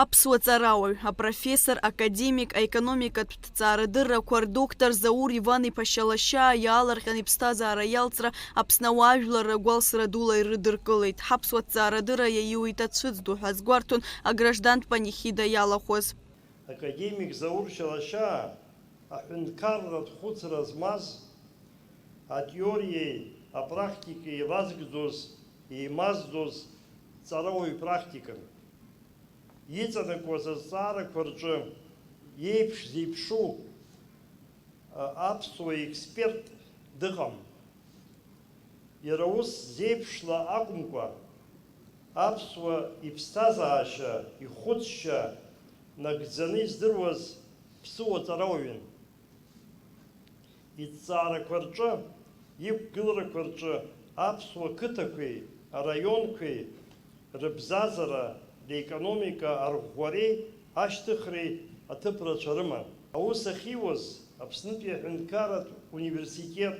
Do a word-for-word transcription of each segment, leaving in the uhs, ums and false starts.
Аԥсуа ҵарауаҩ, апрофессор, академик, аекономикатә ҭҵаарадыррақәа рдоктор Заур Иван-иԥа Шьалашьаа иаалырҟьан иԥсҭазаара иалҵра Аԥсны ауаа жәларра гәалсра дула ирыдыркылеит. Ҳаԥсуа ҭҵаарадырра иаиуит ацәыӡ ду ҳәа азгәарҭон аграждантә панихида иалахәыз. Академик Заур Шьалашьаа аҳәынҭқарратә хәыцра змаз, атеориеи апрактикеи еивазгӡоз, еимазӡоз ҵарауаҩ практикан. Иҵанакуаз азҵаарақәа рҿы иеиԥш-зеиԥшу, а, аԥсуа експерт дыҟам. Иара ус зеиԥшла акәымкәа, аԥсуа иԥсҭазаашьа, ихәыцшьа нагӡаны издыруаз ԥсыуа ҵарауаҩын. Иҭҵаарақәа рҿы, иқәгыларақәа рҿы аԥсуа қыҭақәеи араионқәеи рыбзазара, реекономика арӷәӷәареи ашьҭыхреи аҭыԥ рацәа рыман. Аус ахьиуаз Аԥснытәи аҳәынҭқарратә университет,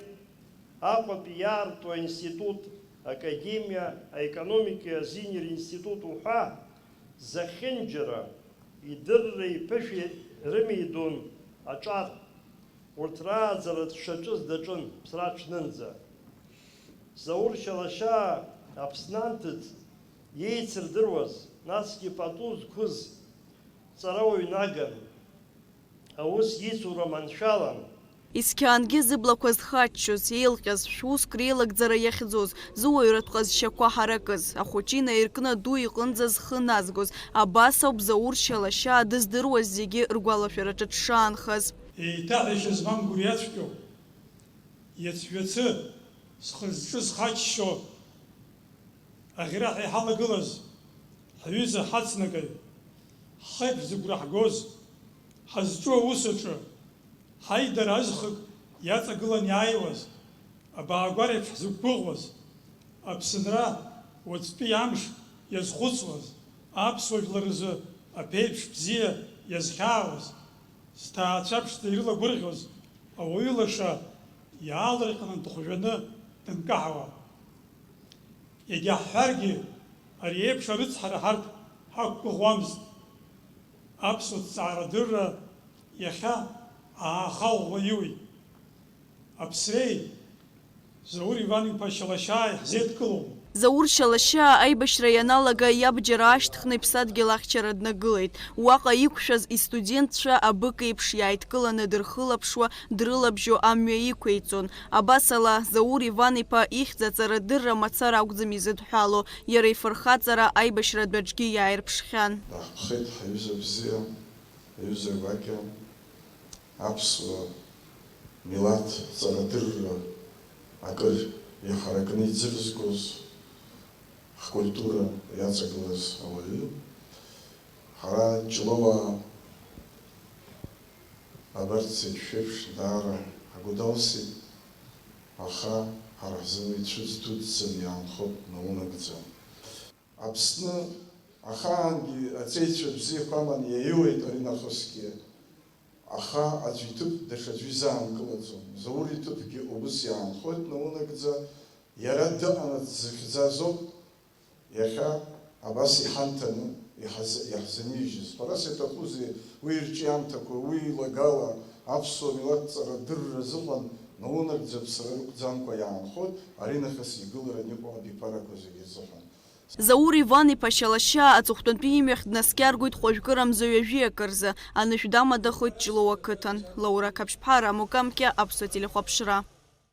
Аҟәатәи иаарту аинститут, академиа, аекономикеи азинеи ринститут уҳәа, зехьынџьара идырреи иԥышәи рымеидон аҿар. Урҭ рааӡара дшаҿыз даҿын, ԥсра ҽнынӡа. Заур Шьалашьаа Аԥсны анҭыҵ, иеицырдыруаз, насгьы пату зқәыз ҵарауаҩ наган, аус ицура маншәалан. Есқьаангьы зыблақәа зхаччоз, еилҟьаз, шәуск реилагӡара иахьӡоз, зуаҩратә ҟазшьақәа ҳаракыз, ахәыҷы инаиркны аду иҟынӡа зхы назгоз, абас ауп Заур Шьалашьаа дыздыруаз зегьы ргәалашәараҿы дшаанхаз. Еиҭаҳәашьа змам гәырҩацәгьоуп. Иацәҩацы, зхы-зҿы зхаччо, аӷьараҳәа иҳалагылаз ҳҩыза ҳацнакаҩ, ҳхеиԥш зыгәра ҳгоз, ҳазҿу аус аҿы, ҳаидара азхык иаҵагылан иааиуаз, абаагәареиԥш ҳзықәгәыӷуаз, Аԥсынра уаҵәтәи амш иазхәыцуаз, аԥсуа жәлар рзы аԥеиԥш бзиа иазхьаауаз, зҭаацәа ԥшӡа ирылагәырӷьоз ауаҩы лаша иаалырҟьаны дыхәжәаны дынкаҳауа. Иагьаҳҳәаргьы, ари еиԥш арыцҳара ҳарҭ ҳақәгәыӷуамызт. Аԥсуа ҭҵаарадырра иахьа ааха ӷәӷәа иуит. Аԥсреи Заур Иван-иԥа Шьалашьааи ҳзеидкылом. Заур Шьалашьаа аибашьра ианалага иабџьар аашьҭхны иԥсадгьыл ахьчара днагылеит. Уаҟа иқәшәаз истудентцәа абык еиԥш иааидкыланы дырхылаԥшуа, дрылабжьо амҩа иқәиҵон. Абасала, Заур Иван-иԥа ихьӡ аҵарадырра мацара акәӡам изыдҳәало, иара ифырхаҵара аибашьратә аҿгьы иааирԥшхьан. Даҳԥхеит ҳаҩыза бзиа, аҩыза гәакьа, аԥсуа милаҭ ҵарадырра акыр иҳаракны иӡырызгоз, ҳкультура иаҵагылаз ауаҩы. Ҳара Ҷлоуаа абарҭ зегь шәеиԥш даара ҳгәы далсит, аха ҳара ҳзын уи цәыӡ дуӡӡаны иаанхоит наунагӡа. Аԥсны ахаангьы аҵеицәа бзиақәа аманы иаиуеит аринахысгьы, аха аӡәы иҭыԥ даҽаӡәы изаанкылаӡом. Заур иҭыԥгьы убыс иаанхоит наунагӡа, иара дыҟанаҵ зыхьӡазоуп. Иахьа абас иҳанҭаны иҳаз-, иаҳзынижьыз. Ҳәарас иаҭахузеи, уи ирҿиамҭақәа, уи илагала аԥсуа милаҭ ҵарадырра азыҳәан наунагӡа ԥсра рықәӡамкәа иаанхоит, аринахыс игыларан иҟоу абиԥарақәа зегьы рзыҳәан. Заур Иван-иԥа Шьалашьаа аҵыхәтәантәи имҩахь днаскьаргоит хәажәкырамза ҩажәи акырзы, анышә дамадахоит Ҷлоу ақыҭан. Лаура Қаԥшьԥҳа, Рамо Камкьа, Аԥсуа телехәаԥшра.